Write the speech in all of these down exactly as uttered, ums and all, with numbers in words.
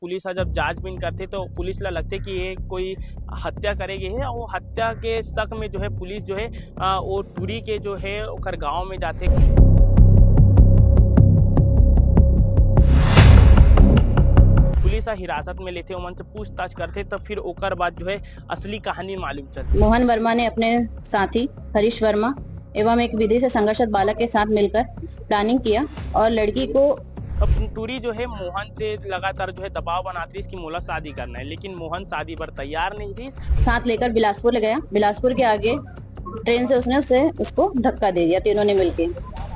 Police ह जब जांचबीन करथे तो पुलिस ला लगथे कि ये कोई हत्या करे गे हे, अउ हत्या के शक में जो है पुलिस जो है, अ, वो टूरी के जो है ओकर गांव में जाथे। पुलिस ह हिरासत में लेथे, ओमन से पूछताछ करथे, तो फिर ओकर बाद जो है असली कहानी मालूम चलथे। मोहन वर्मा ने अपने साथी हरीश वर्मा एवं एक विधि से संघर्षरत बालक के साथ मिलकर प्लानिंग किया और लड़की को अब टूरी जो है मोहन से लगातार जो है दबाव बनात रहिस कि मोला शादी करना है, लेकिन मोहन शादी बर तैयार नहीं रहिस। साथ लेकर बिलासपुर ले गया। बिलासपुर के आगे ट्रेन से उसने उसे, उसको धक्का दे दिया तीनों ने मिलके।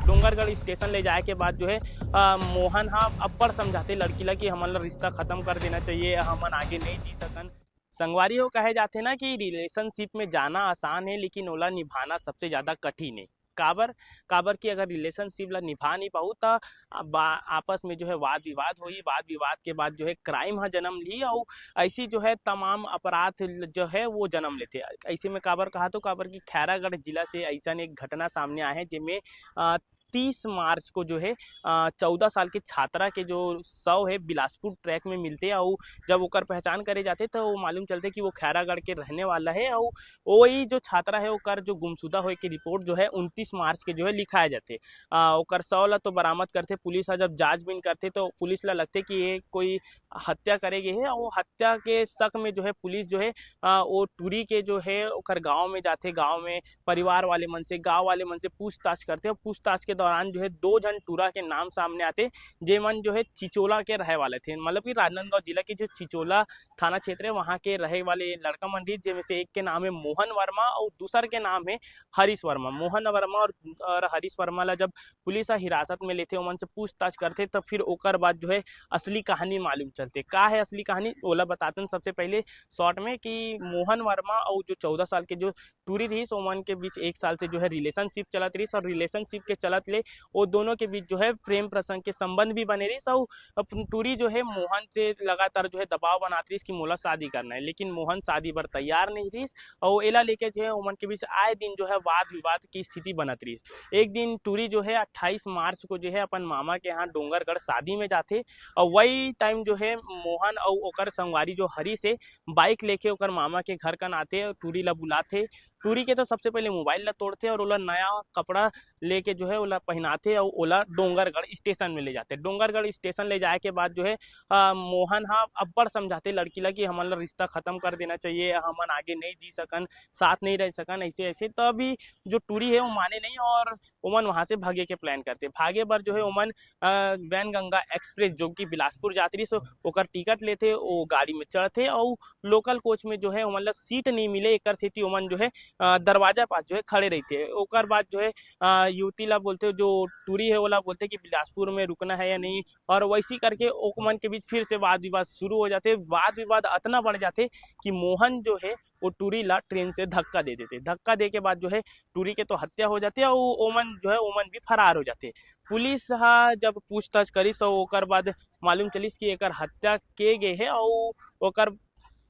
डोंगरगढ़ स्टेशन ले जाए के बाद जो है, अ, मोहन हा अब्बड़ समझाथे लड़की ला कि हमन ला रिश्ता खत्म कर देना चाहिए, हमन आगे नहीं जी सकन। संगवारी हो, कहे जाथे ना कि रिलेशनशिप में जाना आसान है, लेकिन ओला निभाना सबसे ज्यादा कठिन है। काबर? काबर कि अगर रिलेशनशिप ला निभा नहीं पाहू, त आ-, बा-, आपस में जो है वाद विवाद होही, वाद विवाद के बाद जो है क्राइम ह जन्म ली, अउ ऐसी जो है तमाम अपराध ल-, जो है वो जन्म लेथे। ऐसे में काबर कहा तो, काबर कि खैरागढ़ जिला से ऐसन एक घटना सामने आए है, जेमे, अ, तीस मार्च को जो है, अ, चौदह साल के छात्रा के जो शव है बिलासपुर ट्रैक में मिलते, अउ जब ओकर पहचान करे जाथे तो वो मालूम चलथे कि वो खैरागढ़ के रहने वाला है, अउ वही जो छात्रा है ओकर जो गुमशुदा होए के रिपोर्ट जो है उनतीस मार्च के जो है लिखाए जाथे। अ, ओकर शव ला तो बरामद करथे पुलिस ह, जब जांचबीन करथे तो पुलिस ला लगथे कि ये कोई हत्या करे गे हे, अउ हत्या के शक में जो है पुलिस जो है, अ, वो टूरी के जो है ओकर गांव में जाथे, गांव में परिवार वाले मन से, गांव वाले मन से पूछताछ करथे, और पूछताछ के दौरान जो है दो झन टूरा के नाम सामने आथे, जे मन जो है चिचोला के रहे वाले थे, मतलब कि राजनांदगांव जिला के जो चिचोला थाना क्षेत्र है, वहां के रहे वाले लड़का मन रहिस, जेमे से एक के नाम है मोहन वर्मा और दूसर के नाम है हरीश वर्मा। मोहन वर्मा और, और हरीश वर्मा ला जब पुलिस ह हिरासत में लेथे, ओमन से पूछताछ करथे, तो फिर ओकर बाद जो है असली कहानी मालूम चलथे। का है असली कहानी, ओला बतातन सबसे पहले शॉर्ट में कि मोहन वर्मा और जो चौदह साल के जो टूरी रहिस, ओमन के बीच एक साल से जो है रिलेशनशिप चलत रहिस, और रिलेशनशिप के चलत ले वो दोनों के बीच जो है प्रेम प्रसंग के संबंध भी बने रहिस। और अब टूरी जो है मोहन से लगातार जो है दबाव बनात रहिस कि मोला शादी करना है, लेकिन मोहन शादी बर तैयार नहीं रहिस। और एला लेके जो है ओमन के बीच आए दिन जो है वाद विवाद की स्थिति बनत रहिस। एक दिन टूरी जो है अट्ठाईस मार्च को जो है अपन मामा के यहाँ डोंगरगढ़ शादी में जाथे, और वही टाइम जो है मोहन और ओकर संगवारी जो हरीश है, बाइक लेके ओकर मामा के घर कन आथे और टूरी ला बुलाथे। टूरी के तो सबसे पहले मोबाइल ला तोड़थे और ओला नया कपड़ा लेके जो है ओला पहनाथे और ओला डोंगरगढ़ स्टेशन में ले जाथे। डोंगरगढ़ स्टेशन ले जाए के बाद जो है, अ, मोहन हा अब्बड़ समझाथे लड़की ला कि हमन ला रिश्ता खत्म कर देना चाहिए, हमन आगे नहीं जी सकन, साथ नहीं रह सकन, ऐसे ऐसे। तभी जो टूरी है वो माने नहीं और ओमन वहां से भागे के प्लान करथे। भागे बर जो है ओमन, अ, वैनगंगा एक्सप्रेस जो कि बिलासपुर जात रहिस, ओकर टिकट लेथे, ओ गाड़ी में चढ़थे और लोकल कोच में जो है ओमन ला सीट नहीं मिले, एकर सेती ओमन जो है, अ, दरवाजा पास जो है खड़े रहिथे। ओकर बाद जो है, अ, युवती ला बोलथे, जो टूरी है ओला बोलथे कि बिलासपुर में रुकना है या नहीं, और वैसी करके ओमन के बीच फिर से वाद विवाद शुरू हो जाथे। वाद विवाद अतना बढ़ जाथे कि मोहन जो है वो टूरी ला ट्रेन से धक्का दे देथे। धक्का दे के बाद जो है टूरी के तो हत्या हो जाथे और ओमन जो है ओमन भी फरार हो जाथे। पुलिस हा जब पूछताछ करिस तो ओकर बाद मालूम चलिस कि एकर हत्या के गे हे और ओकर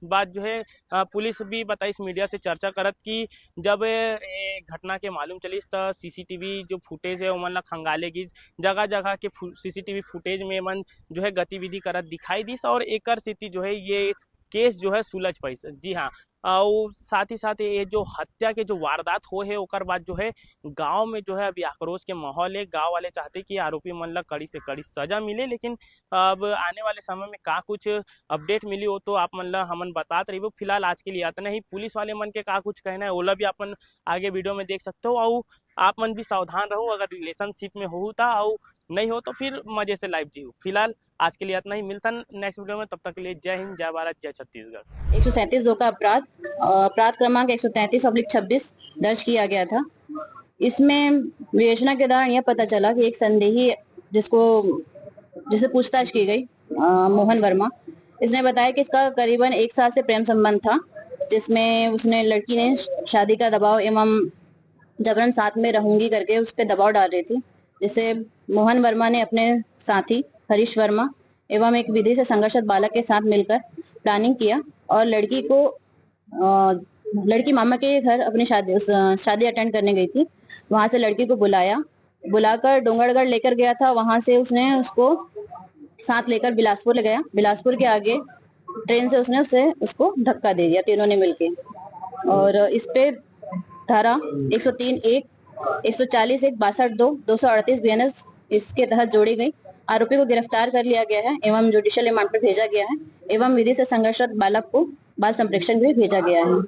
बाद जो है, अ, पुलिस भी बताइस मीडिया से चर्चा करत कि जब ए घटना के मालूम चलिस त सीसीटीवी जो फुटेज है ओमन ला खंगाले गिस, जगह जगह के फु-, सीसीटीवी फुटेज में मन जो है गतिविधि करत दिखाई दिस और एकर सेती जो है ये केस जो है सुलझ पाइस। जी हाँ, अउ साथ ही साथ ये जो हत्या के जो वारदात होए हे ओकर बाद जो है गांव में जो है अभी आक्रोश के माहौल है। गांव वाले चाहते कि आरोपी मन ला कड़ी से कड़ी सजा मिले, लेकिन अब आने वाले समय में का कुछ अपडेट मिली हो तो आप मन ला हमन बतात रहिबो। फिलहाल आज के लिए इतना ही। पुलिस वाले मन के का कुछ कहना है ओला भी आप मन आगे वीडियो में देख सकते हो। अउ आप मन भी सावधान रहो, अगर रिलेशनशिप में हो ता अउ नहीं हो तो फिर मजे से लाइफ जियो। फिलहाल आज के लिए इतना ही, मिलता नेक्स्ट वीडियो में, तब तक के लिए जय हिंद, जय भारत, जय छत्तीसगढ़। एक सौ सैंतीस दो का अपराध, अ, अपराध क्रमांक एक सौ तैंतीस ऑब्लिक छब्बीस दर्ज किया गया था। इसमें विवेचना के दौरान यह पता चला कि एक संदेही जिसको, जिससे पूछताछ की गई, अ, मोहन वर्मा, इसने बताया कि इसका करीबन एक साल से प्रेम संबंध था, जिसमें उसने, लड़की ने शादी का दबाव एवं जबरन साथ में रहूंगी करके उस पे दबाव डाल रही थी, जिससे मोहन वर्मा ने अपने साथी हरीश वर्मा एवं एक विधि से संघर्षरत बालक के साथ मिलकर प्लानिंग किया और लड़की को, अ, लड़की मामा के घर अपनी शादी, उस, अ, शादी अटेंड करने गई थी। वहां से लड़की को बुलाया, बुलाकर डोंगरगढ़ लेकर गया था। वहां से उसने उसको साथ लेकर बिलासपुर ले गया। बिलासपुर के आगे ट्रेन से उसने उसे उसको धक्का दे दिया तीनों ने मिलके। और इस पे धारा एक सौ तीन एक, एक सौ चालीस एक, बासठ दो, दो सौ अड़तीस बीएनएस इसके तहत जोड़ी गई। आरोपी को गिरफ्तार कर लिया गया है एवं जुडिशियल रिमांड पर भेजा गया है एवं विधि से संघर्षरत बालक को बाल संप्रेक्षण भी भेजा गया है।